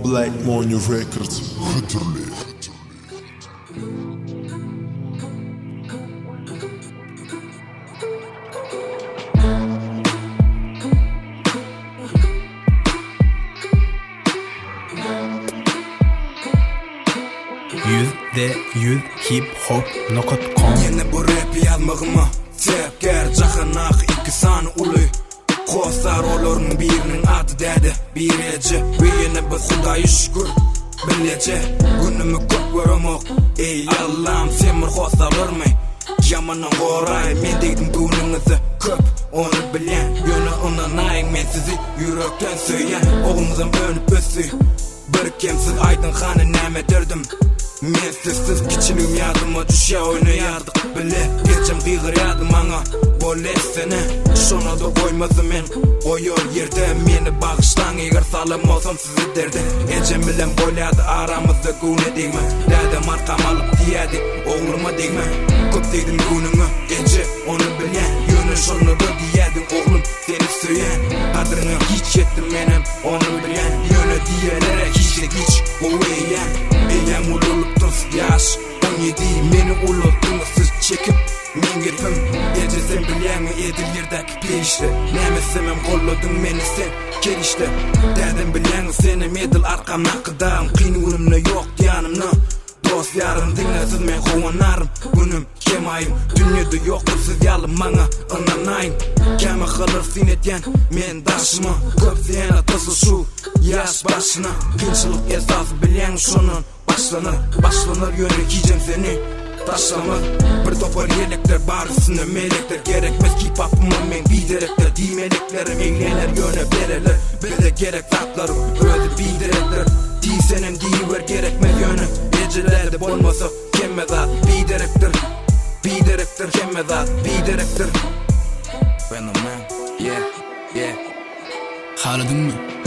Black Money Records hödürli. %100 hip hop nokat kom. Ýene bu repi ýazmagyma sebäpkär Jahandaky iki sany uly hossar olaryň biriniň ady däde biri eje we ýene bir Hudaýa şükür bileje günümi köp göremok eý Allam sen bir hossarlarymy ýamandan goraý men degdim göwnüňize köp ony bilýän ýöne ynanaýyň men sizi ýürekden söýýän ogluňyzam önüp ösdi Bir kemsiz aýdyň hany näme ederdim Men sizsiz kiçiligim ýadyma düşýä oýnaýardyk bile Ejem gygyrýardy maňa bol etsene Şonada goýmazdym men goýar ýerde Meni bagyşlaň eger salan bolsam sizi derde Ejem bilen bolýardy aramyzda göwne degme Dädem arkam alyp diýýärdi ogluma degme Köp degdim göwnüňe eje ony bilýän Ýöne şonda-da diýýärdiň oglum Seni söýen Gadryňa hiç ýetdim menem ony bilýän Ýöne diýerlere hiçde giç gowy eýýäm Eýýäm ulalypdyrys ýaş 17 Meni ulaltdyňyz siz çekip meň gepim Eje sen bilýäňmi edil ýerdäki perişde Näme etsemem golladyň meni sen kerişde Dädem bilýäňmi senem edil arkamdaky dagym Kyn günümde ýokdy ýanymda Dost ýarym diňe siz men howandarym Günüm kemaýym Dünýede ýokdur siz ýaly maňa ynanaýyň Kämahallar syn edýän men daşyma Köp zyýan atasy şu ýaş başyna Kynçylyk esasy bilýäň şondan başlanar Başlanar ýöne hijem seni taşlamaz Bir topar ýelekler bar üstünde melekler Gerekmez keep-upyma meň biderekler Diýmeleklerim eglener ýöne bereler Bize gerek zatlaryň özi biderekdir Diýsenem diýiber gerekmez ýöne Ejelerde bolmasa hemme zat biderekdir Biderekdir hemme zat biderekdir Venom man yeah yeah Haladyňmy?